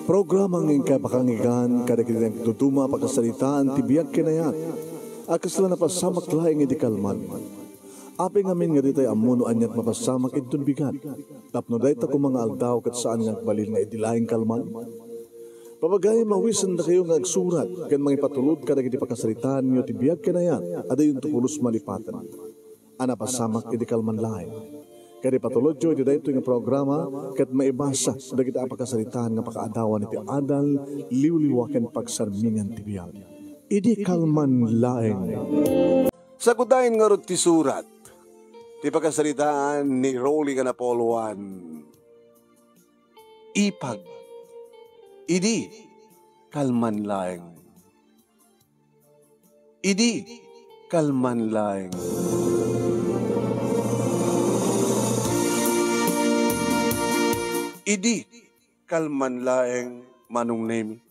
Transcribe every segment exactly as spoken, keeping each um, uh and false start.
Programa nga inkay pakangigan kadagiti nagduduma a pakasaritaan ti biag ken ayat a kasla napasamak laeng idi kalman. Apay ngamin nga ditay ammo no aniat mapasamak inton bigat. Tapno dayta koma nga aldaw ket saan nga agbalin nga idi laeng kalman. Papagayam, mawisendakayo nga agsurat ken mangipatulod kadagiti pakasaritaanyo ti biag ken ayat a dayonto pulos malipaten a napasamak idi kalman laeng. Kadi patulodyo iti daytoy nga programa ket maibasa dagiti a pakasaritaan nga pakaadawan iti adal, liwliwa ken pagsarmingan ti biag. Idi kalman laeng. Sagudayen ngarud ti surat ti pakasaritaan ni Rolly nga napoloan. Ipag. Idi kalman laeng. Idi kalman laeng. Idi kalman laeng, Manong Nemi.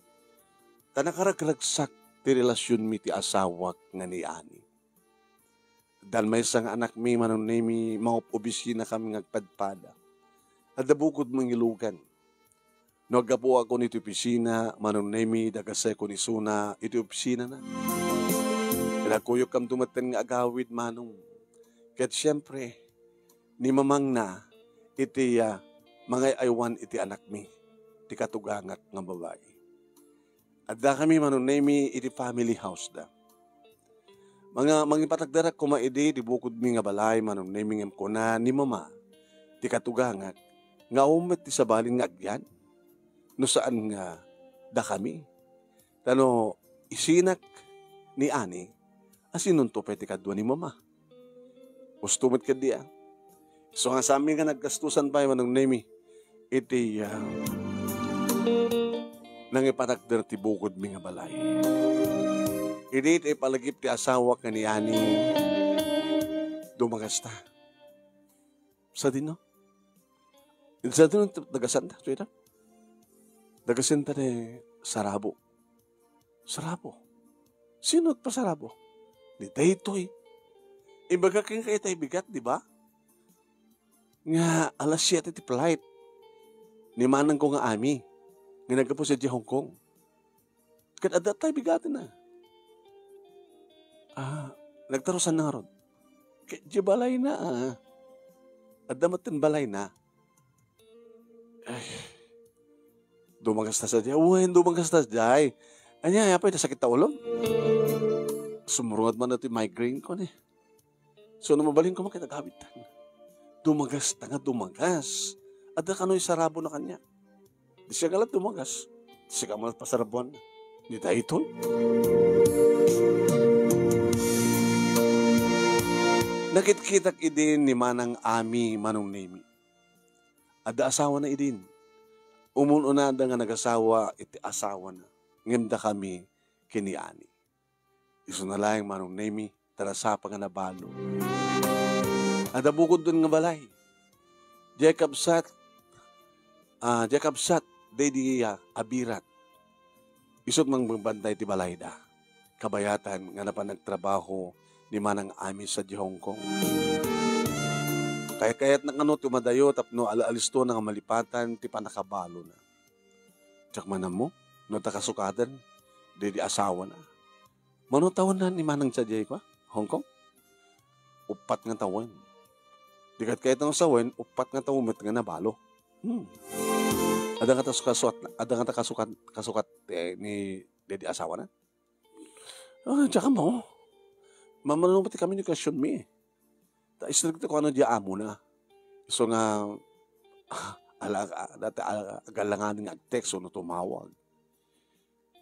Ta nakaragragsak ti relasionmi ti asawak nga ni Ani. Addan maysa nga anakmi, Manong Nemi, mangop-obisinakami nga agpadpada. Adda bukod mangilugan. No aggapuakon iti opisina, Manong Nemi, dagasaykon isuna iti opisinana. Ket agkuyogkamto metten nga agawid, Manong. Ket siempre, ni mamangna iti, ah, mangay-aywan iti anakmi, ti katugangak nga babai. Addakami, Manong Nemi, iti family house da. Manga-, mangipatakderak koma idi ti bukodmi nga balay, Manong Nemi, ngem kuna ni Mama, ti katugangak, nga awan met ti sabali nga agyan, no saan nga dakami. Ta no isinak ni Ani, a sinonto pay ti kadua ni Mama? Husto met kadi, a. Isu nga saanmi nga naggastusan pay, Manong Nemi, iti, ah, nangipatakder ti bukodmi nga balay. Idi ti ipalagip ti asawak nga ni Ani, dumagasta. Sadino? Sadino ti dagasanta, sweetheart? Dagasanta ti sarabo. Sarabo? Sino agpasarabo? Ni daytoy. Ibaga kenka itay bigat, di ba? Nga alas siete ti flight ni manangko nga ami nga naggapu sadiay Hong Kong. Ket adda tay bigatenna. Ah, nagtarusanna ngarud. Ket di balayna, ah. Adda metten balayna. Ay, dumagasta sadiay. Wen, dumagasta sadiay. Ania, apay, nasakit ta ulom? Sumrungat man ti migraine ko ni. So, no mabalin ko, makita gawid tan. Dumagasta nga dumagas. Adda kano isarabo na kanya. Di siya galat dumagas. Di siya galat pasarabuan. Ni daytoy. Nakitkitak idin ni Manang Ami, Manong Nemi. Adda asawana idin. Umun-unada nga nagasawa iti asawana. Ngem dakami ken ni Ani. Isuna laeng, Manong Nemi, ta nasapa nga nabalo. Adda bukodon nga balay. Diay kabsat, ah, diay kabsat, daydi, ah, abirat. Isut' mangbantay ti balayda. Kabayatan nga napan nagtrabaho ni Manang Ami sadiay Hong Kong. Kayat-kayatna kano ti umadayo tapno al-, alisto na nga malipatan ti pannakabalona. Diak man ammo no adda kasukadan daydi asawana. Mano tawenna ni Manang sadiay kua, Hong Kong? Uppat nga tawen. Di ket kayat nga sawen, uppat nga tawen met nga nabalo. Hmm. Adda nga ta kasukat, adda nga ta kasukat, kasukat, eh, ni daydi asawana? Ah, diak ammo. Mamano met ti communication mi. Ta istrikto kano diay amona. Isu nga, ala, dayta, ala, agalangan nga ag-text wenno tumawag.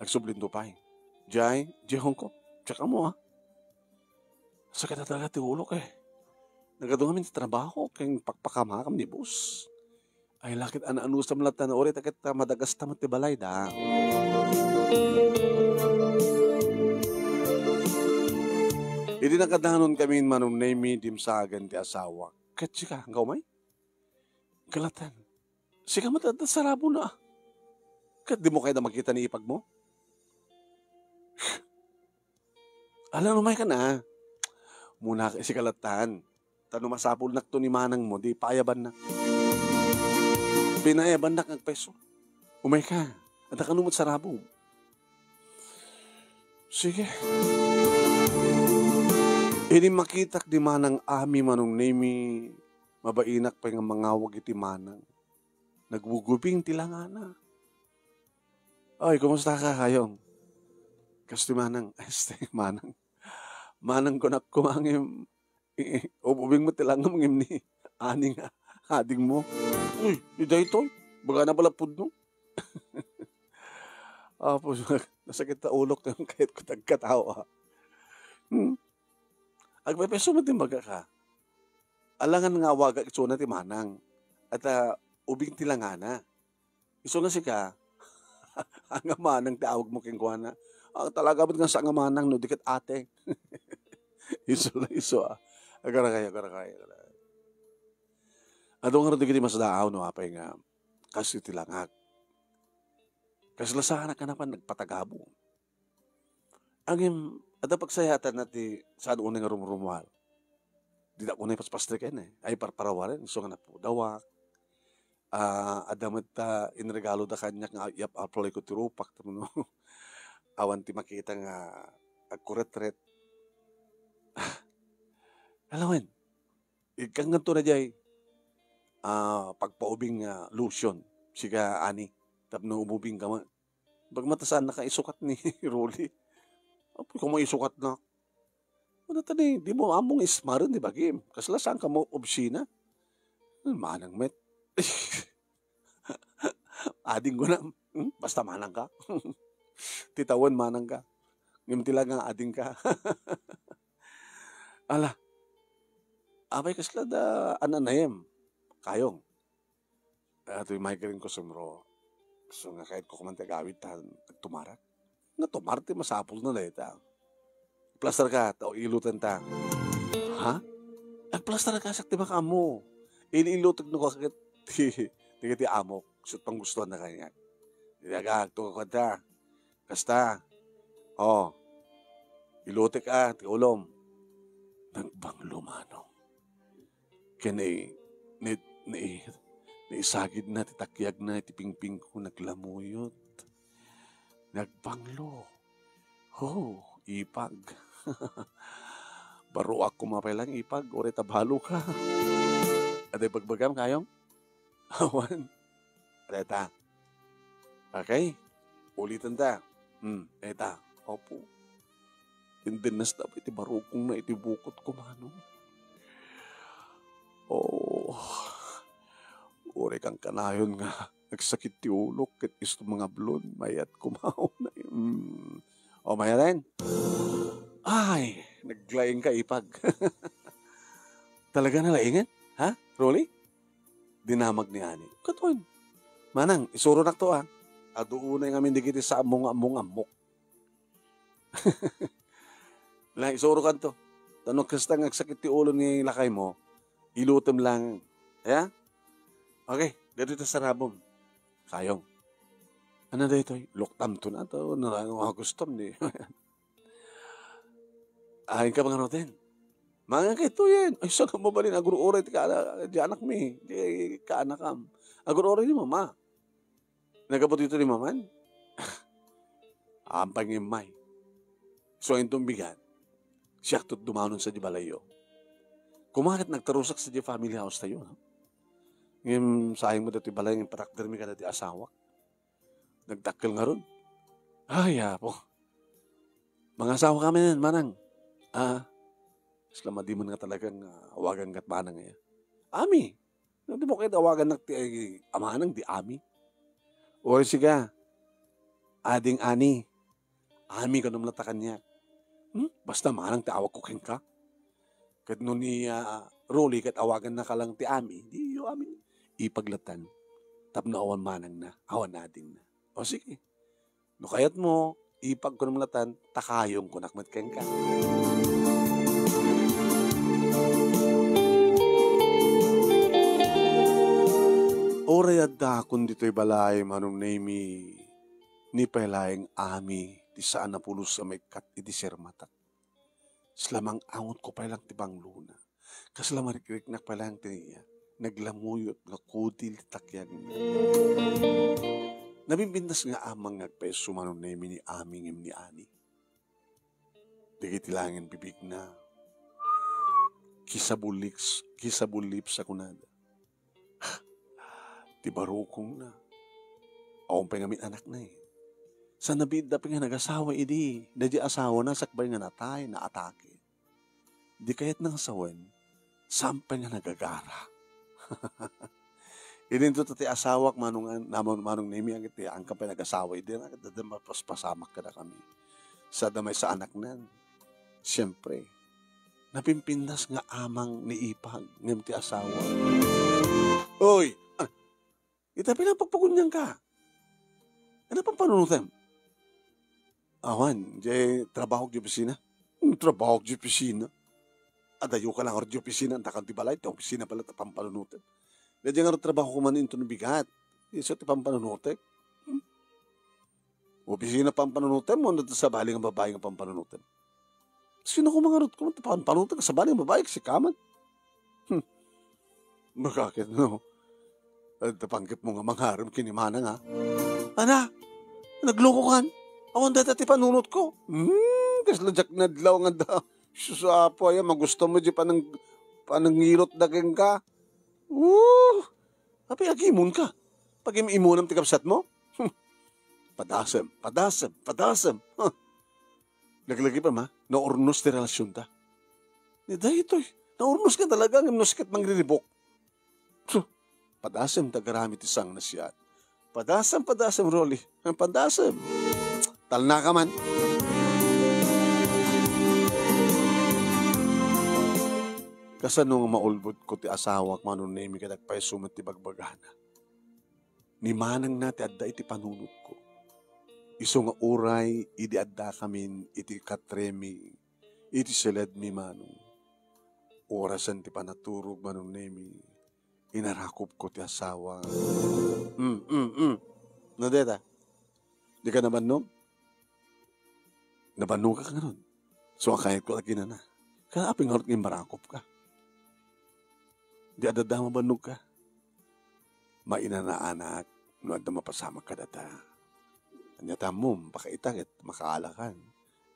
Agsublinto pay. Diay, diay Hong Kong. Diak ammo, ah. Sakit na talaga ti ulok, eh. Nagadu ngamin ti trabaho, ken pakpakamakam ni boss. Ay, lakit, ano-ano sa malatan, uri, takit, ah, madagasta met ti balayda. Idi nakadanon kami, Manong Nemi, dimsagan ti asawa. Ket sika, anggaw may? Kalatan. Sika met adda sarabona. Ket dimo kayat a makita ni ipagmo? Ala, umayka na. Muna ka, sika latan. Ta no masapulnakto ni manangmo, di paayabannak. Pinaayabannak nga agpayso. Umayka. Adda kano met sarabom. Sige. Idi makitak ni Manang Ami, Manong Nemi, mabainak pay nga mangawag iti manang. Nagugubing ti langana. "Oy, kumusta ka, Kayong?" "Kastoy, Manang." "Este, Manang. Manang kunak kumangem. Ub-ubing met ti langam ngem ni Ani nga adingmo." "Uy, di daytoy. Baga na pala pudno." Apo, nasakit ta ulok nga kayat ko ti agkatawa. Hmm. Agpepeso met ti magaka. Alangan nga awagak isuna ti manang. At, ah, ubing ti langana. Isu nga sika, anga manang ti awagmo kenkuana. Ah, talaga met nga saan nga manang no di ket ate. Isu la isu, ah. Agarakay, agarakay, agarakay. Adu ngarud dagiti masdaaw no apay nga kas iti langak. Kasla saanak a napan nagpatagabo. Ngem, adda pagsayaatan ti saan unay nga rumrumuar. Dida unay paspastri ken, eh. Ay, parparawaren, isu nga napudawak. Ah, adda met ta inregalo da kaniak nga iyap-apply ko ti rupak, tapno awan ti makita nga agkuretret. Ah, alawen, ikkanganto na jay, ah, pagpaubing nga lotion. Sika, Ani, tapno umubing ka man. Pagmatasan na ka isukat ni Rolly. Apoy, kamo isukat na. Ano tani, di mo among ismaren di bagim. Kasla saan ka mo obsina? Manang met. Ading ko na. Hmm? Basta manang ka. Titawan manang ka. Ngem ti la nga ading ka. Ala. Apay kasla da ananayem. Kayong. Ah, toy migraine ko, sumro. So, nga kayat ko man ti agawid ta agtumarak. Nga tumar ti masapul na dayta. Plaster ka, ta ilutan ta. Ha? Agplaster ka, sak ti makaammo. Ililutek no kaket ti, ti, ti amok. Sut panggustuhan na kaniak. Ilaga, agtukaw ta. Kasta. Oh. Ilutek a, ti ulom. Nagbanglo manong. Ken ni, ni, ni, naisagidna ti takiagna iti pingpingko, naglamuyot. Nagbanglo. Oh, ipag. Baroak koma pay lang, ipag, uray ta balo ka. Aday bagbagam, Kayong? Awan. Dayta. Okay? Ulitan ta. Hmm, dayta. Opo. Tindennas ta pay ti barukongna iti bukot ko, manong. Oh. Uray kankanayon nga agsakit ti ulok ket isu mangablon, mayat kumaon. Hmm. O, mayaten? Ay, naglaing ka, ipag. Talaga na laingen? Ha, Rolly? Dinamag ni Ani. Katon. Manang, isuronakto, ah. Adu unay ngamin dagiti sa ammo nga ammo nga ammok. Lang, isurokanto. Ta no kasta nga agsakit ti ulo ni lakaymo, ilutem lang. Ya? Okay, dito ta sarabom. Kayong. Ano daytoy? Luktamto na to. No, ano nga gustom di. Ayan ka, mga roten. Mga kayto yan. Ay, saan ka mabalin? Agruray ti ka-, di anak mi. Di kaanakam. Agruray ni mama. Nagabot ito ni maman. Ampay nga immay. So, intong bigat. Siak tot dumanon sa di balayo. Kumakat nagtarusak sa di family house tayo, no? Ngem, sayang mo dati balay, ngem parakder mi kada ti asawak. Nagdakkel ngarud. Ay, apo. Mangasawa kami nen, manang. Ah, kasla madimen nga talagang, ah, awagan kat manang, eh. Ami. No, di mo kaya awagan nak ti, ay, amanang di Ami. Uray siga. Ading Ani. Ami ka numlata kaniak. Hmm? Basta manang ti awag ko kenka. Ket no ni, ah, Rolly ket awagan na ka lang ti Ami, di yo Ami. Ipaglatan. Tapno awan manang na, awan ading na. O sige. No kayat mo, ipag ko naman latan, ta Kayong kunak met kenka. Uray adda kun ditoy balay, Manong Nemi, ni pay laeng Ami, ti saan a pulos a maikkat iti sirmatak. Kasla mang-angot ko pay lang ti banglona. Kasla marikriknak pay lang ti niya. Naglamuyot nga kudil ti takiagna. Nabimbintas nga amang nga agpayso, Manong Nemi, ni Ami ngem ni Ani. Dagiti laeng bibigna, kisabulips-, kisabulipsa kunada. Ti barukongna, awan pay ngamin anakna, eh. Saan a biit dapay nga nagasawa idi, daydi asawana sakbay nga natay, naatake. Di kayatna nga sawen, saan pay nga nagagara. Idinto ti asawak, Manong An-, Manong, Manong Nemi, agiti angka pay nagasawa idi, agdada mapaspasamak kadakami. Sada maysa anaknan. Siempre, napimpintas nga amang ni Ipag, ngem ti asawa. Oy! Ah, ita pinapagpagunyan ka. Ano pang panunutem? Awan, jay trabaho di opisina. Hmm, trabaho di opisina. Adayo ka lang di opisina, anta kan ti balay, ti opisina pala, ta pampanunutem. Daydi nga trabaho ko man inton bigat. Isu ti pampanunutek. Hmm. Opisina pampanunutem, wenno ti sabali nga babai nga pampanunutem. Sino ko mangarot ko, pampanunutek, sabali nga babai, sika man. Hmm. Bakit, no? Adda panggep mo nga mangarem ken ni Manang, ha? Ana, nagloko kan? Awan dayta ti panunot ko. Hmm, kasla diak nadlaw nga da. Sus, Apo, aya, magusto mo di panang-, panangilot da kenka. Uh, apay agimon ka? Pagim-imonam ti kabsat mo? Hmm. Padasem, padasem, padasem. Huh. Laglagipen, ha? Naurnos ti relasionta. Ni daytoy, naurnos nga talaga, ngem no sikat mangriribok. Su, padasem ta garami ti sangnasiat. Padasem, padasem, Rolly. Ang padasem. Talna ka man. Kasano nga maulbod ko ti asawak, Manong Nemi, ket agpayso met ti bagbagana? Ni manangna ti adda iti panunotko. Isu nga uray idi addakamin iti katremi, iti siledmi, Manong. Orasen ti panaturog, Manong Nemi, inarakopko ti asawa. Mm, mm, mm. No, deta? Di ka nabannog? Nabannogak ngarud. So, kayatko a kinana. Kaya apay ngarud nga imbarakop ka? Di adda mabannog ka? Mainanaanak no adda mapasamak kadata. Ania ta ammom, baka ita ket makaalakan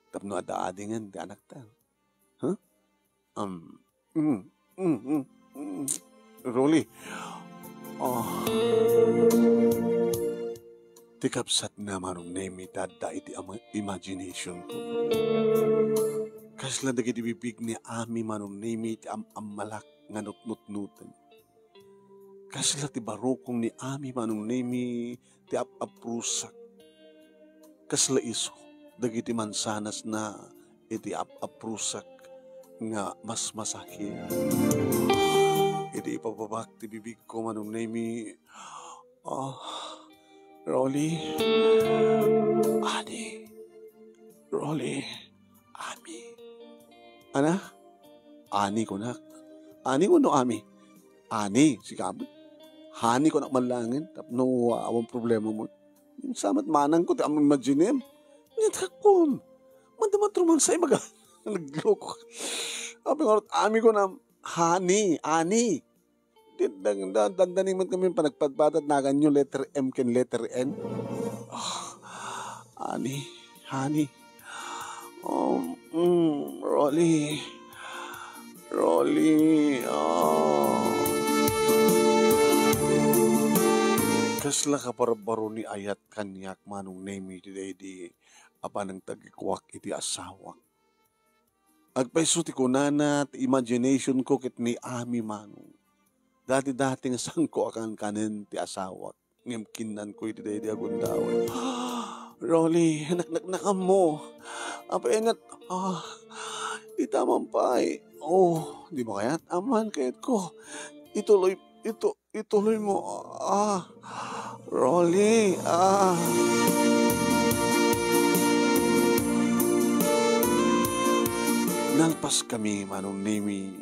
tapno adda adingen ti anakta. Huh? Um, mm, mm, mm, mm. Rolly. Ah. Ti kabsatna, Manong Nemi, ta adda iti ama-, imagination ko. Kasla dagiti bibig ni Ami, Manong Nemi, ti am-ammalak nga nutnutnoten. Kasla ti barukong ni Ami, Manong Nemi, ti ap-aprusak. Kasla isu dagiti mansanasna iti ap-aprusak nga masmasahil. Idi ipababak ti bibigko, Manong Nemi, ah, Rolly, Ani, Rolly, Ami. Ana? Ani kunak. Ani wenno Ami? Ani, sika met. Hani kunak man laengen, tapno awan problema mo. Sa met manangko ti am-, imaginem. Nya, takon. Manda man truman sa ibaga. Nagloko. Apay ngarud, Ami kunam, Hani, Ani. Di, dang-, da-, dandani met kami panagpadpad, naganyo letter M ken letter N. Ah, Ani, Hani. Um, mm, Rolly. Rolly, ah. Kasla kabarbaro ni ayat kaniak, Manong Nemi, ti daydi a panangtagikuak iti asawak. Agpayso ti kunana, ti imagination ko ket ni Ami, Manong. Dati-dati nga sanko a kankanen ti asawak. Ngem kinnanko iti daydi a gundaway. Rolly, naknaknakam mo. Apay nga, ah, di taman pay. Oh, di ba kayat? Aman kayat ko. Ituloy, ito, ituloy mo. Ah, Rolly, ah. Nalpas kami, Manong Nemi.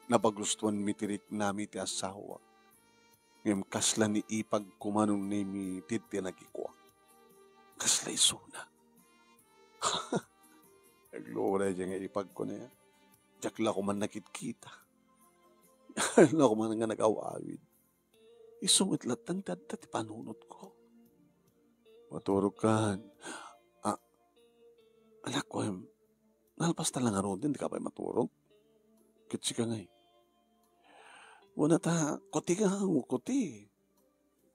Napagustuan mi ti riknami ti asawa. Ngem kasla ni ipag ko, Manong Nemi, ti, ti nagikuak. Kasla isuna. Naglora daydiay nga ipag ko na yan. Diak la ko man nakitkita. Diak la ko man nga nag-aw-awid. Isu met latta ti adda ti panunot ko. Maturog kan. Ah, anak ko, em, nalpas ta la ngaruden, dika pay maturog? Ket sika ngay. Wen ta, kuti nga, kuti.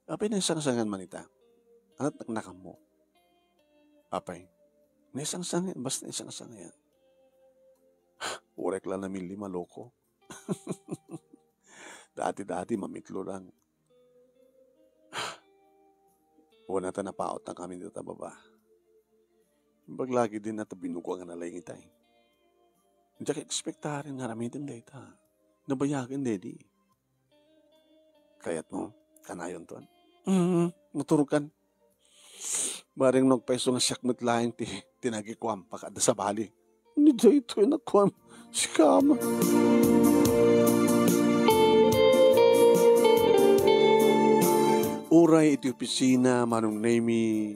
Apay, naisangsangan man ita. Anat naknakam mo? Apay, naisangsangan, basta naisangsangan. Uray la namili, maloko. Dati-dati, mamitlo lang. Wen ta napaot na kami dita baba. Imbag lagi din na ta binugo nga nalaing itay. Diak ekspektaren nga aramiden dayta. Nabayagen daydi. Kayat mo? Kanayon ton? Mm, maturog kan. Bareng no agpayso nga siak met laeng ti, ti nagikuam, pakaadda sabali. Ni daytoy nakuam, sikam. Uray iti opisina, Manong Nemi,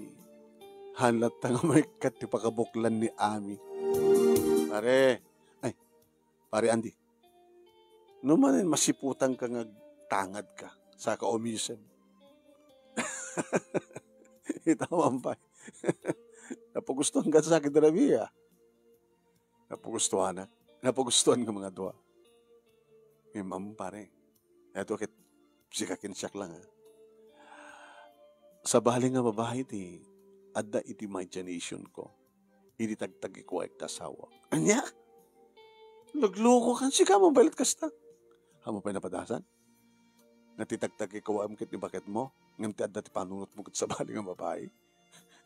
han latta nga maikkat ti pakabuklan ni Ami. Pare, ay, Pare Andy, no manen masiputanka nga agtangadka, saka umisem. Ita man pay. Napagustuan ka sa akin, Rabia. Napagustuanak. Napagustuan nga mga dua. Ngem, am, pare. Eto ket sika ken siak lang, ha. Sabali nga babai ti adda iti imagination ko. Idi tagtagikuaek ti asawak. Ania? Nagloko kan, sika man pay la ti kasta. Amo pay napadasan? Nga ti tagtagikuaem ket ni baketmo, ngem ti adda ti panunotmo ket sabali nga babai.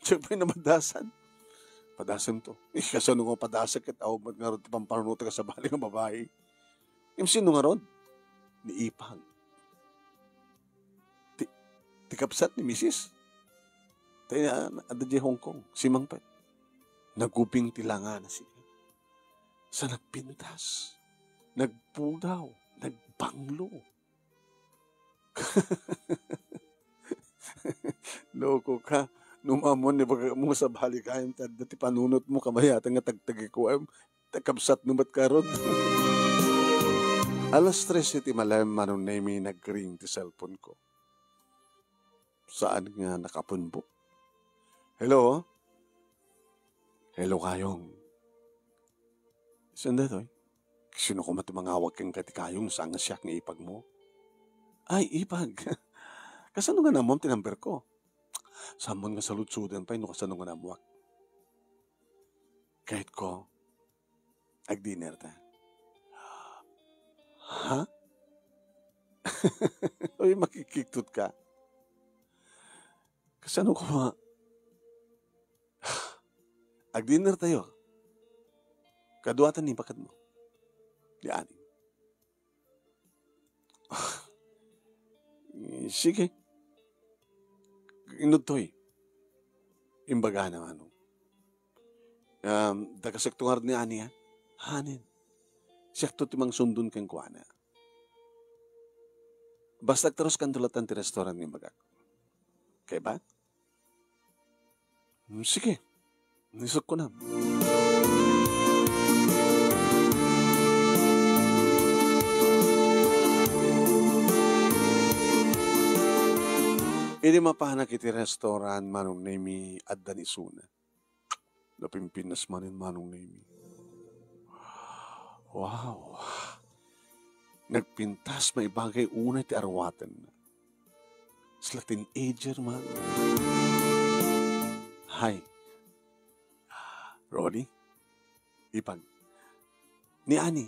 Diak pay napadasan. Padasem to. Eh, kasano nga padasek ket awan met ngarud ti pampanunotek a sabali nga babai. Ngem sino ngarud? Ni Ipag. Ti, ti kabsat ni Misis. Ti, ah, adda diay Hong Kong, simangpet. Nagubing ti langana sika. Sa nagpintas, nagpudaw, nagbanglo. Loko ka. No maammoan ni baketmo nga sabali gayam ti adda ti panunotmo, kabayatan nga tagtagikuaem, ta kabsatmo met ngarud. Alas tres iti malem, Manong Nemi, nagring ti cellphone ko. Saan nga nakapunbok? Hello? Hello, Kayong. Saan daytoy? Sino koma ti mangawag kenka ti Kayong, saan nga siak nga ipagmo? Ay, ipag. Kasano nga naammoam ti number ko? Saanmon nga saludsoden pay no kasano nga naammoak. Kayatko, agdinner ta. Ha? Uy, makikiktot ka. Kasano koma? Agdinner tayo. Kaduatan ni baketmo. Di ani. Sige. Inudtoy. Imbagana, Manong. Um, dagasekto ngarud ni Ani, ha? Hanen. Siakto ti mangsundon kenkuana. Basta agtaruskanto latta ti restaurant nga imbagak. Okay ba? Hmm, sige. Nisok ko na. Idi mapanak iti restaurant, Manong Nemi, adda ni isuna. Napimpinas manen, Manong Nemi. Wow. Nagpintas maibagay unay ti aruatenna. Sila teenager man. Hay. Ronnie, ipag. Ni Ani,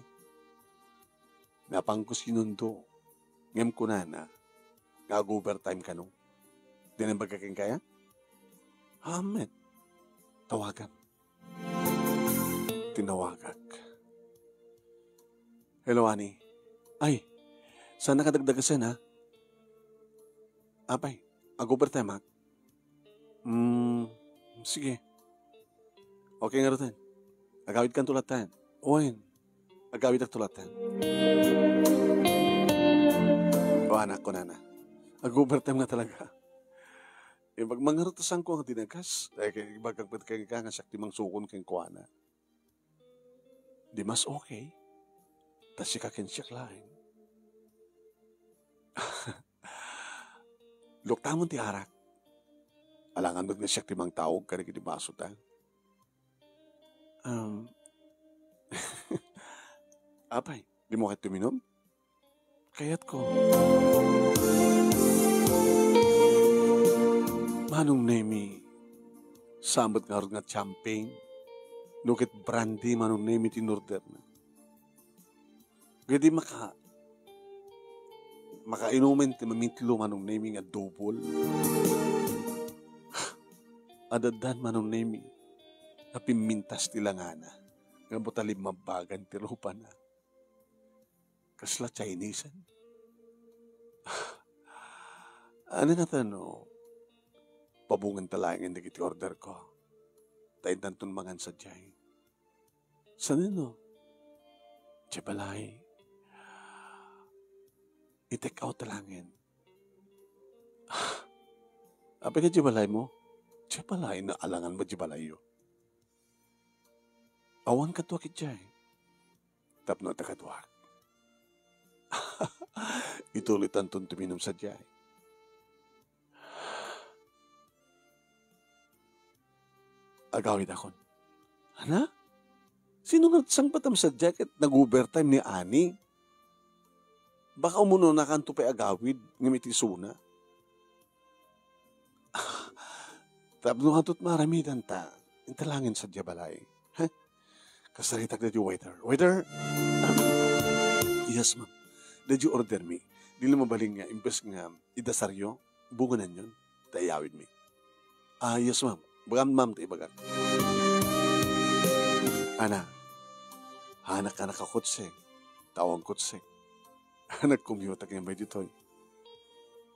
napanko sinundo. Ngem kunana nga ag-overtime kano. Di nang baga kenka? Amen. Tawagan. Tinawagak. Hello, Ani. Ay, saan ka dagdagasen, ha? Apay, ag-overtime, ha? Hmm, sige. Okay ngaruden. Agawidkanto latta. Wen, agawidakto latta. O anak, kunana. Ag-overtime nga talaga. Imbag mangarud ta saanko nga dinagas. Ay, kay imbagak met kenka nga siak ti mangsukon kenkuana. Di mas okay? Ta sika ken siak laeng. Luktamon ti arak. Alangan met nga siak ti mangtaog kadagiti basota. Um, apay, dimo kayat uminom? Kayatko. Manong Nemi, saan met ngarud nga champagne? No ket brandy, Manong Nemi, ti inorderna. Ket di maka-, makainumen ti mamitlo, Manong Nemi, nga double. Addan, Manong Nemi, nga pimmintas ti langana, nga buta limmabbagan ti rupana. Kasla Chinese-an. Ania ngata no pabungenta laengen dagiti order ko? Ta intanton mangan sadiay. Saan no? Diay balay. I-take out ta laengen. Apay ka diay balaymo? Diay balay, naalangan mo diay balayyo. Awan kaduak idiay. Tapno adda kaduak. Ituloytanton ti uminom sadiay. Agawidakon. Ana? Sino nga sangbatam sadiay ket nag-overtime ni Ani? Baka umunonakanto pay agawid ngem iti isuna. Tapno adto't maaramidanta, inta laengen sadiay balay. Ha? Kasaritak daydi waiter. Waiter! Yes, ma'am. Daydi order mi. Di la mabalin nga imbes nga idasaryo, bunga na nion, ta iyawid mi. Ah, yes, ma'am. Bagamin, ma'am, ta ibagak. Ana, hanak a nakakotse, ta awan kotse. Nagkumyutak nga may ditoy.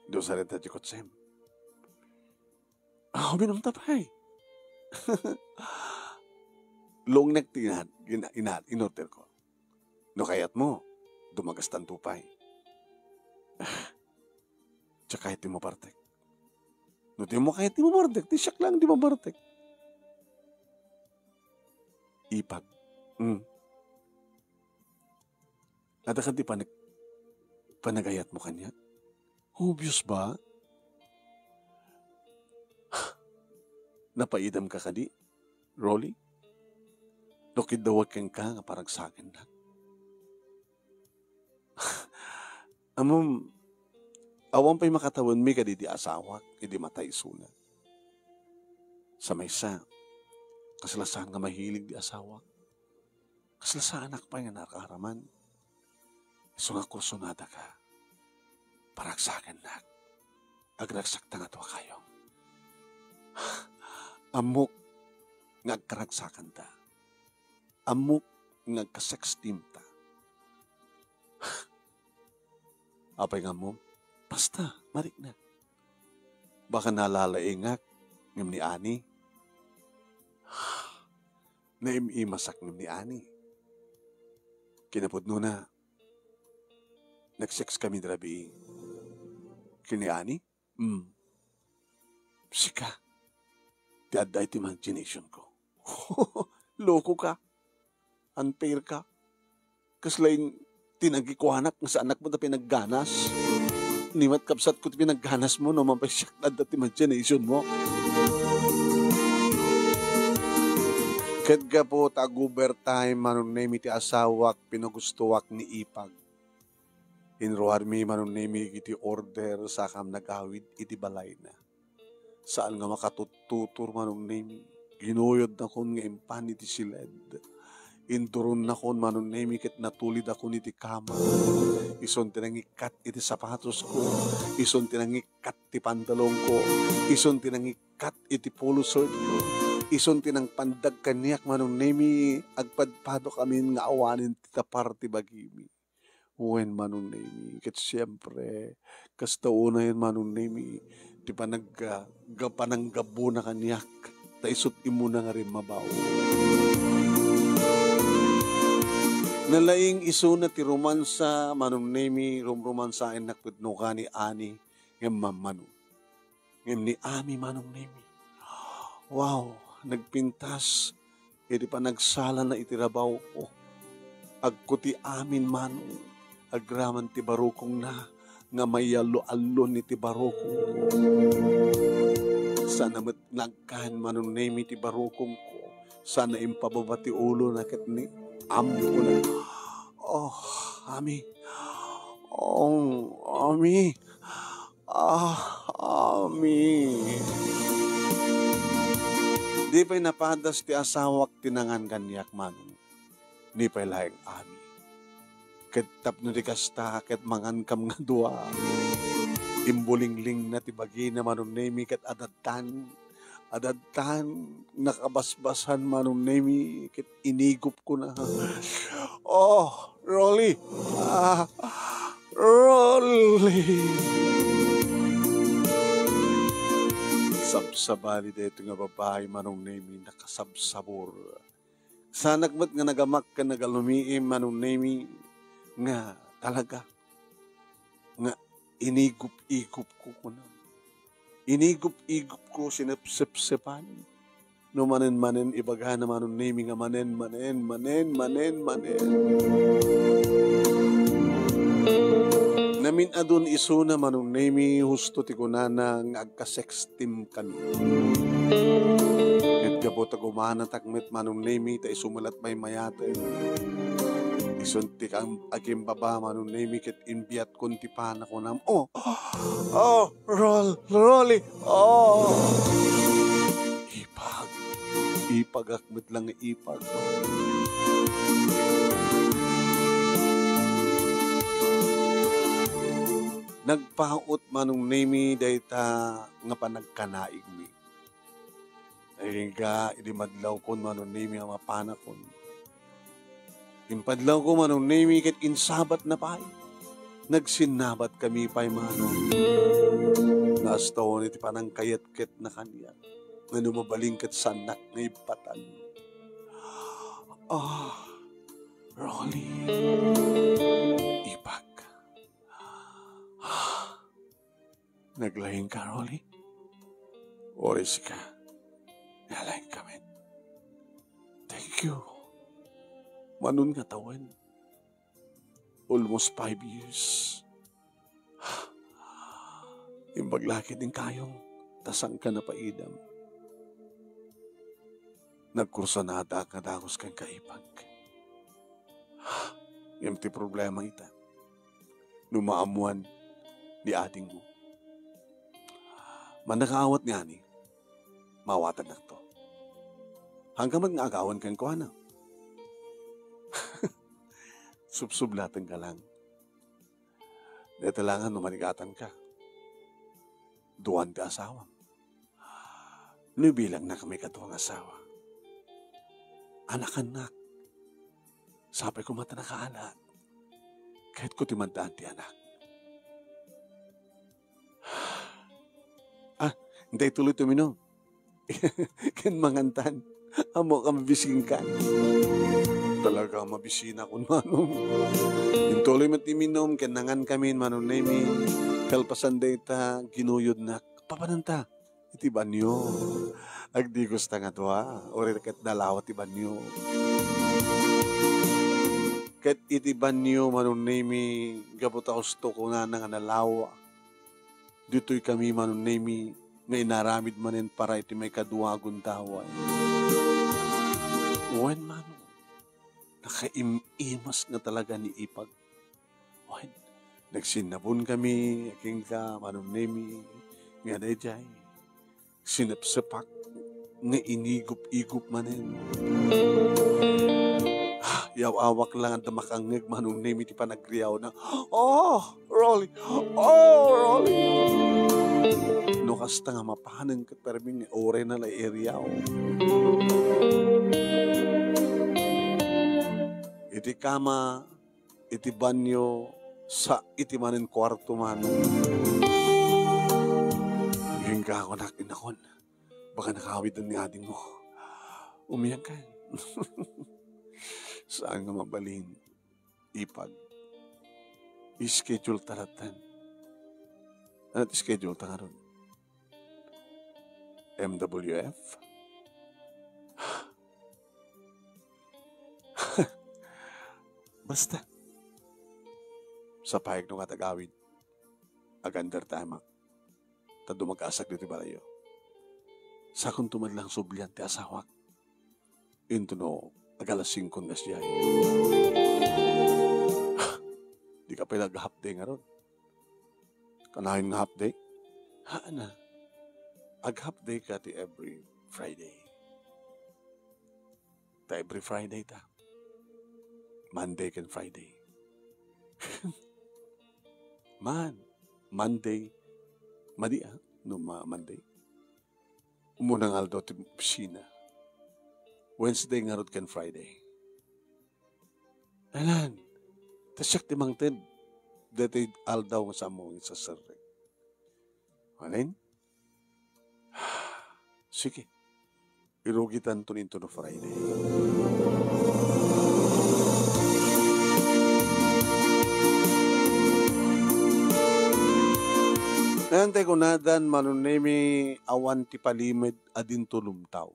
Di usarenta ti kotsem. Ah, uminumta pay. Long neck ti ina-, ina-, ina-, inorder ko. No kayatmo, dumagastanto pay. Diak kayat ti mabartek. No dimo kayat ti mabartek, ti siak lang ti mabartek. Ipag. Mm. Adda kadi panag-, panagayatmo kaniak? Obvious ba? Napaidamka kadi, Rolly? No kiddawek kenka nga paragsakennak. Ammom, awan pay makatawenmi kadaydi asawak idi matay isuna. Sa maysa, kasla saan nga mahilig ti asawak. Kasla saanak pay nga nakaaraman. Isu nga kursunadaka, paragsakennak. Agragsakta nga dua kayo. Ammok nga agkaragsakanta. Ammok nga agka-sex team ta. Apay nga ammom? Basta, marikna. Baka nalalaingak ngem ni Ani. Naim-imasak ngem ni Ani. Kinapudnona, nag-sex kami rabii. Ken ni Ani? Hmm. Sika, ti adda iti imagination ko. Loko ka. Unfair ka. Kasla in-, ti nagikuanak nga saanak met a pinagganas. Ni met kabsat ko ti pinagganas mo, no, mapay siak adda ti imagination mo. Ket gapu ta ag-overtime, Manong Nemi, ti asawak, pinagustoak ni Ipag. Inruarmi, Manong Nemi, iti order, sakam nagawid iti balayna. Saan nga makatuttutor, Manong Nemi. Ginuyodnakon nga impan iti siled. Induronnakon, Manong Nemi, ket natulidakon iti kama. Isun ti nangikkat iti sapatosko. Isun ti nangikkat ti pantalonko. Isun ti nangikkat iti polo shirtko. Isun ti nangpandag kaniak, Manong Nemi, agpadpadok amin nga awanen ti tapar ti bagimi. Wen, Manong Nemi, ket siempre, kasta unayen, Manong Nemi, ti panagga-, ga-, pananggabuna kaniak, ta isut' immuna nga rimmabaw. Nalaing isuna ti romansa, Manong Nemi, rumromansaennak pudno ka ni Ani, ngem mammano. Ngem ni Ami, Manong Nemi. Wow, nagpintas iti panagsalana iti rabawko. Agkuti amin, Manong, agraman ti barukongna nga mayallo-allon iti barukong. Saan met nagkan, Manong Nemi, ti barukongko. Saan impababa ti ulona ket ni, ammo na. Oh, Ami. Oh, Ami. Ah, Ami. Di pay napadas ti asawak ti nangan kaniak, Manong. Ni pay laeng, Ami. Ket tapno di kasta, ket mangankam nga dua. Imbulinglingna ti bagina, Manong Nemi, ket adadtan, adadtan, nakabasbasan, Manong Nemi, ket inigupkona. Oh, Rolly! Ah, Rolly! Sabsabali daytoy nga babai, Manong Nemi, nakasabsabor. Saanak met nga nagamak ken nagalumiim, Manong Nemi, nga talaga nga inigup-igupko, kunam. Inigup-igupko, sinepsepsepan. No manen-manen, ibagana, Manong Nemi, nga manen, manen, manen, manen, manen. Namin-adun isuna, Manong Nemi, husto ti kunana nga agka-sexteam kami. Ket gapu ta gumanatak met, Manong Nemi, ta isu met maymayaten. Isun ti kam-, agimbaba, Manong Nemi, ket imbiatkon ti pana, kunam. Oh! Oh! Rol-, Rolly! Oh! Ipag. Ipagak met lang nga ipag. Nagpaut, Manong Nemi, dayta nga panagkanaigmi. Agingga idi madlawkon, Manong Nemi, a mapanakon. Impadlawko, Manong Nemi, ket insabatna pay. Nagsinnabat kami pay, Manong. Nga astaon iti panangkayatketna kaniak. Nga no mabalin ket saannak nga ibbatan. Ah, Rolly. Ipag. Naglaing ka, Rolly? Uri sika. Nalaing ka met. Thank you. Manong nga tawen. Almost five years. Imbag la ket inkayong, ta saanka napaidam. Nagkursanadaak nga dagus kenka, ipag. Ngem ti problema ita, no maammuan ni adingmo. Mannakaawat ngani, maawatannakto. Haanka met nga agawan kenkuana. Subsublatenka lang. Dayta laengen no manigatanka. Duan ti asawam. No ibilangnak a maikadua nga asawa, anakannak. Sapay koma ta nakaana. Kayatko ti maddaan ti anak. Ah, intay tuloy tuminom. Ken mangantan. Ammok a mabisinkan. Talaga, mabisinak, Manong. Intuloy met ti minum, ken nangankamin, Manong Nemi. Kalpasan dayta, ginuyodnak. Papananta iti banio. Agdigos ta nga dua, uri ket nalawa ti banio. Ket iti banio, Manong Nemi, gapu ta husto kunana nga nalawa. Ditoy kami, Manong Nemi, nga inaramid manen para iti maikadua a gundaway. Wen, Manong, nakaim-imas nga talaga ni ipag. Wen, nagsinnabon kami, agingga, Manong Nemi, nga daydiay. Sinepsepak nga inigup-igup manen. Ah, yaw-awak lang adda makangngeg, Manong Nemi, ti panagriawna. Oh, Rolly! Oh, Rolly! No kasta nga mapanen ket permi nga urayna la iriaw. Iti kama, iti banyo, sa iti manen kuarto, Manong. Agingga, kunak, innakon. Baka nakawid ni adingmo. Umiyak ka. Saan nga mabalin? Ipag. I-schedule ta latta. Ano ti schedule ta ngarud? M W F? Basta. Sapayek no nga agawid. Aganda ti amak. Ta dumagasak ditoy balayyo. Sakonto met lang sublian ti asawak. Intono, ag-alas singko nga siya. Dika pay nag-half day ngarud. Kanayon nga half day? Haana. Ag-half day ka ti every Friday. Ta every Friday ta. Monday ken Friday. Man, Monday. Madi, ah, no ma-, Monday. Umuna nga aldaw ti opisina. Wednesday ngarud ken Friday. Anan, ta siak ti mangted. Daytoy aldaw nga saanmo nga isaserrek. Anen? Sige. Irugitanto intono Friday. Ngayon tayo kunadan, Manong Nemi, awan ti palimed a dinto lumtaw.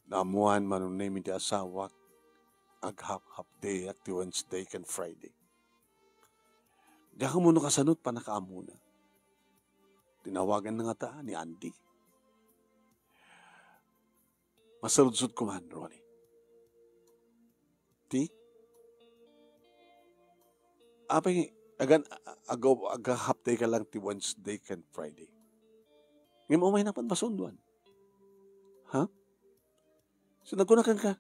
Naammuan, Manong Nemi, ti asawak, ag-half-half day ti Wednesday ken Friday. Diak ammo no kasano ti pannakaammona. Tinawagan na ngata ni Andy. Masaludsod ko man, Ronnie. Ti? Apay, agan, ag-, ag-, half day ka lang ti Wednesday ken Friday. Ngem umay na pay pasunduan. Ha? So, nagkuna kenka,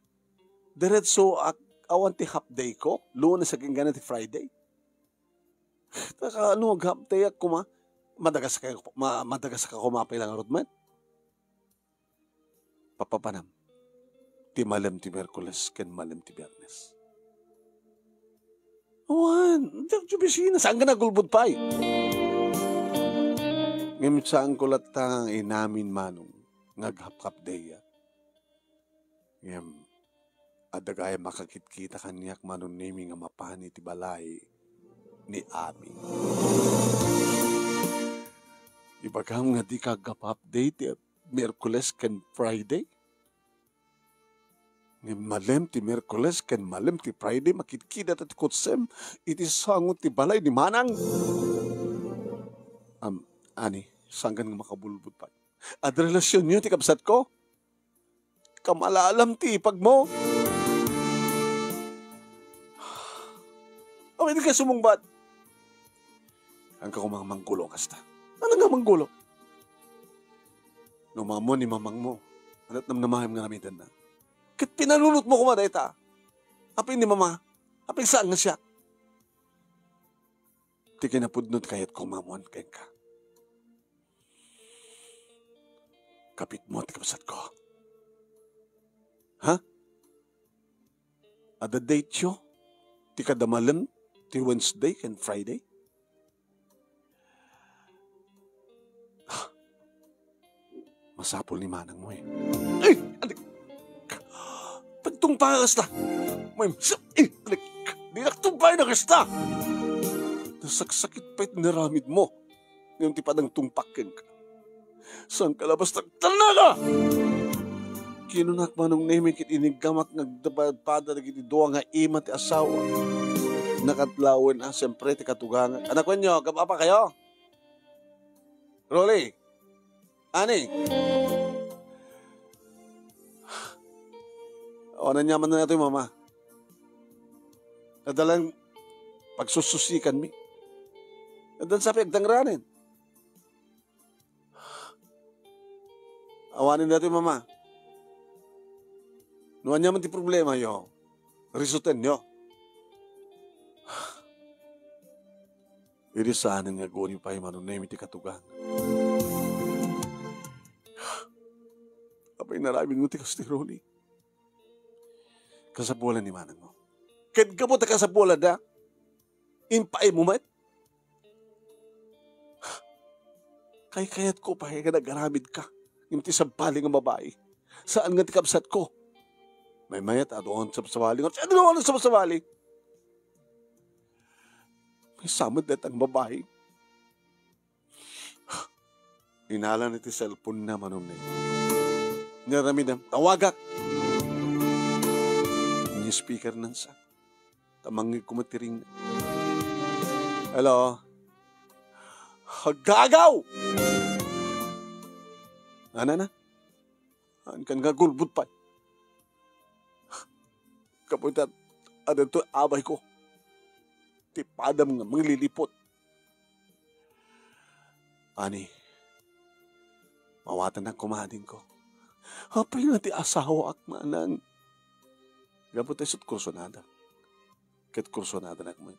diretso ak-, awan ti half day ko, Lunes agingga ti Friday. Taka, ano, ag-half day ak kuma, madagas ka, ma-, madagas ka kuma pay lang ngarud met. Papapanam. Ti malem ti Miyerkules ken malem ti Biyernes. Awan, diak ti opisina, saan ka nagulbod pay? Ngem saanko latta nga inamin, Manong, nga ag-half-half day ak. Ngem, adda gayam a kakitkita kaniak, Manong Nemi, nga mapan iti balay ni Ami. Ibagam nga dika ag-half-half day ti Miyerkules ken Friday? Ngem malem ti Miyerkules ken malem ti Friday, makitkita ta ti kotsem iti sango ti balay ni Manang. Am, ani, sanggan nga makabulbod pay. Adda relasionyo ti kabsatko? Kamalalam ti ipagmo. Awan ka sumungbat. Saan ka koma manggulo kasta? Ano nga manggulo? No maammo ni mamangmo, ket namnamaem nga aramidenna. Ket pinanunotmo koma dayta. Apay ni mama, apay saan nga siak? Ti kinapudno ti kayatko nga ammoan kenka. Kapitmo ti kabsatko. Ha? Adda date yo ti kada malem ti Wednesday ken Friday? Masapul ni manangmo, eh. Ay! Alik! Tagtungpal kasta! May sa-, eh! Alik! Di nagtungpal na kasta! Nasaksakit pay ti naramidmo. Ngem ti panangtungpak kenka, saan ka la basta agtalnaga! Kinunak, Manong Nemi, ket iniggamak nga agpadpada dagiti dua nga ima ti asawa. Nakatlawen a, siempre, ti katugangak. Anak wenyo, agababa kayo? Rolly, Ani? Awan aniaman na ito, Mama. Adda lang pagsussusikanmi. Addan sa pay agdangranen. Awanen daytoy, Mama. No aniaman ti problema yo, resutenyo. Idi saanen nga aguni pay, Manong Nemi, ti katugang. Apay naramidmo ti kasta, Rolly? Kasapulan ni manangmo. Ket gapu ta kasapulanna, impaaymo met? Kaykayatko pay nga nagaramidka ngem ti sabali nga babai. Saan nga ti kabsatko. Maymayat, aduan sabsabali. Ngem ti aduan sabsabali. Maysa met dayta nga babai. Inalan iti cellphone na, Manong Neng. Inaramidem, tawagak. Ini speaker na sa. Tamangig ko matiring. Hello? Agagaw! Anana? Haankan nga agulbod pay. Kapuy ta, adda ditoy abayko. Ti padam nga mangliliput. Ani, mawatannak koma, adingko. Apay nga ti asawaak, manang? Gapu ta isut' kursonadak. Ket kursonadak met.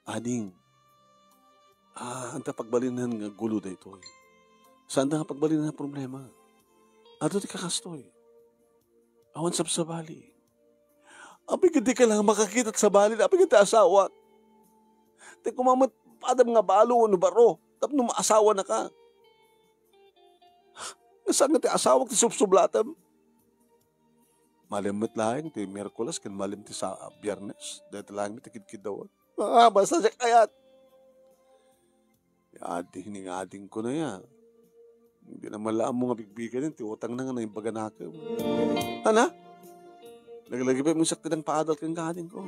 Ading, ah, anta pagbalinen nga gulo daytoy. Saanda nga pagbalinen nga problema. Adu ti kakastoy. Awan sabsabali. Apay ket dika lang makakita ti sabali, apay ket ti asawak. Ti koma met padam nga balo wenno baro, tapno maasawanaka. Nga saan nga ti asawak ti subsublatem? Malem met laeng ti Miyerkules ken malem ti sa-, Biyernes. Dayta laeng met ti kidkiddawek. Ah, basta siak kayat. Adi, ni adingko na ya. Di na man la ammo nga bigbigen ti utangna nga naimbaganakem. Ana? Lagi-lagi pay met siak ti nangpaadal kenka, adingko.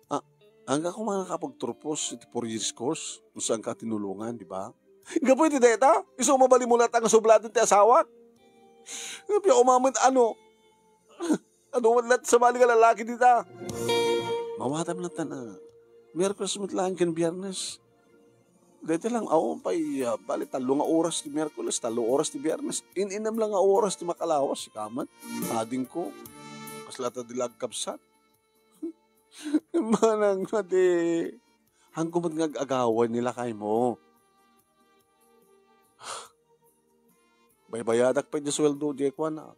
Ah, ania koma nga kapagturpos iti four years course? No saanka tinulongan, di ba? Gapu iti dayta, isu mabalin mo latta nga sublaten ti asawak. Apay a umamen, ano? Adu met latta sabali nga lalaki dita. Mawatam latta na. Miyerkules met laeng ken Biyernes. Dayta lang, awan pay, ah, bali, tallo nga oras ti Miyerkules, tallo oras ti Biyernes. In-inam lang nga oras ti makalawas, sika met, adingko. Kasla ta di la agkabsat. Manang, madi. Haanko met nga ag-agaway ni lakaymo. Baybayadak pay di sueldo, di kuana.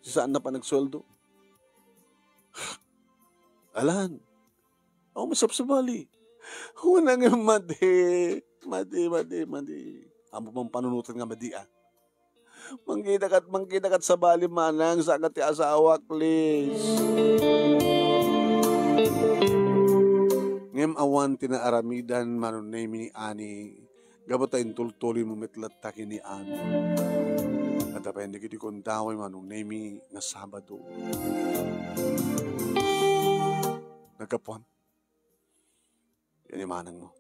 Ti saanna pay nagsueldo. Alan. Awan masabsabali. Wen a nga madi. Madi, madi, madi. Ammom panunoten nga madi, ah. Mangkitakat, mangkitakat sabali, manang, saan nga ti asawak, please. Ngem awan ti naaramidan, Manong Nemi, ni Ani, gapu ta intultuloymo met latta ken ni Ami. Adda pay dagiti gundaway, Manong Nemi, nga Sabado. Naggapuan. Yan ni manangmo.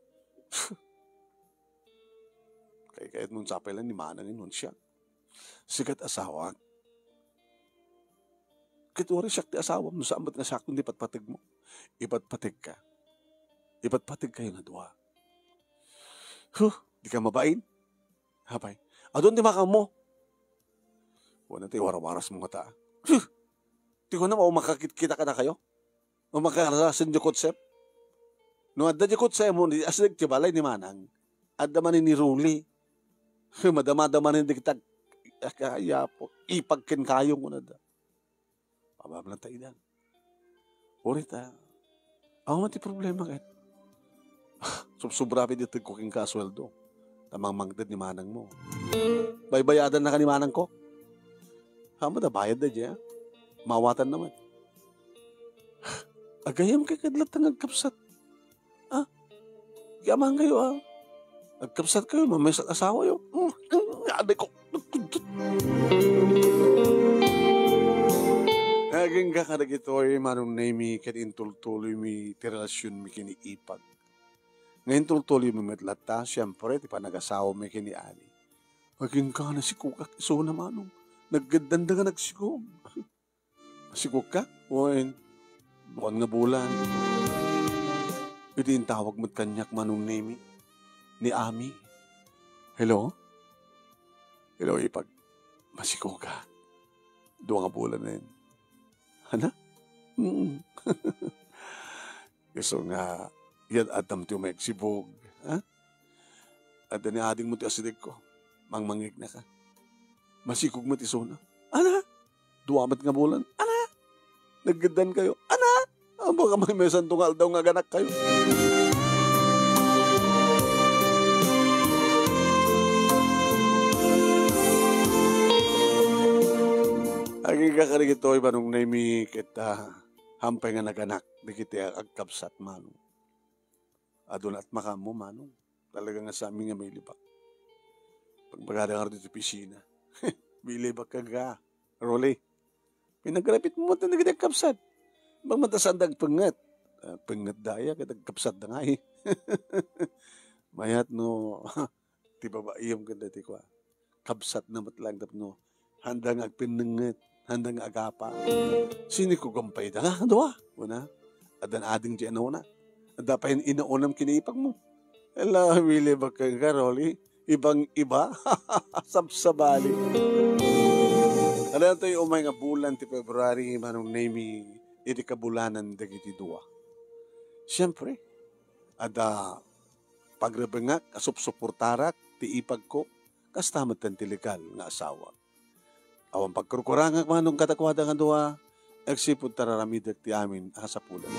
Kay kayat mo sapay lang ni manang inun siya. Sikat asawak. Ket uray siak ti asawam, no saan met nga siak ti patpategmo. Ipatpategka. Ipatpategkayo nga dua. Huh, di ka mabain? Apay, adun ti makammo. Wala ti warawaras mo nga ta. Huh, ti ko na, o makakit-, kita ka na kayo? O makarasen di kutsep? No adda di kutsep mo, di asideg ti balay ni manang. Adda man ni Ruli. Madama-dama ni di kita. Ay, Apo, ipagken kayo mo na da. Pabablan ta idan. Uray ta, awan ti problema ket. Subsubra pay di tedko kenka a sueldo. Ta mangmangted ni manangmo. Baybayadan na ka ni manangko. Haan met a bayad daydiay, ah. Mawatan na met. Agayam kay ket latta nga agkabsat. Ah, yaman kayo, ah. Agkabsat kayo, mamaysa ti asawayo. Mm, mm, aday ko. Agingga kadagitoy, Manong Nemi, ket intultuloymi ti relasionmi ken ni Ipag. Nga intultuloymi met latta, siempre, ti panagasawami ken ni Ani. Agingga nasikogak isuna, Manong. Naggeddanda nga nagsikog. Masikogka? Wen, duan nga bulan. Idi intawag met kaniak, Manong Nemi, ni Ami. Hello? Hello, Ipag. Masikogak. Dua nga bulan na yun. Ana? Mm. Isu nga, yan addam ti umagsibog, ha? Adda ni adingmo ti asidegko. Mangmangngegna ka. Masikog met isuna. Ana? Dua met nga bulan. Ana? Naggeddaan kayo. Ana? Amo ka may, may santo nga aldaw nga aganak kayo. Agingga kadagitoy, Manong Nemi, ket, ah, hampay nga naganak dagiti agkabsat, Manong. Aduna met makammo, Manong. Talaga nga saan nga mailibak. Pagbagada nga ditoy opisina. Mailibak ka, Roli. Pinagrapit mo met dagiti agkabsat. Bang matasan da agpengnget. Ah, pengnget daya, ket agkabsat da nga, eh. Mayat no, ti babaim ken dati kua. kabsatna met lang tapno handa nga agpinnengnget, handa nga agapa. Sinikugan pay da nga dua, kuna. Addan ading di anauna. Adda pay inaunam kinaipagmo. Ala, Willie, bakka nga, Rolly. Ibang-iba. Sabsabali. Ala, toy umay nga bulan ti February, Manong Nemi, iti kabulanan dagiti dua. Siyempre, adda pagrebengak, asupsuportarak, ti ipagko, kasta met ti legal nga asawa. Awan pagkurkurangak, Manong, kadakuada nga dua, agsipud ta raramidek ti amin a kasapulan.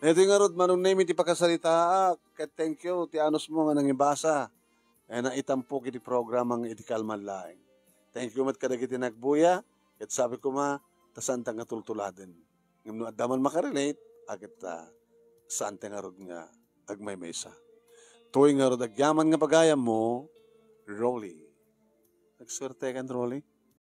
Iti ngarud, Manong Nemi, ti pakasaritaak, ket thank you ti anusmo nga nangibasa. Nga naitampok iti programa nga iti kalman laeng. Thank you met kadagiti nagbuya, ket sabi koma, ta saanta nga tultuladen. Ngem no adda man makarelate, a ket, ah, saanta ngarud nga agmaymaysa. Toy ngarud agyaman nga pagayammo, Rolly. Nagsuertekan, Rolly?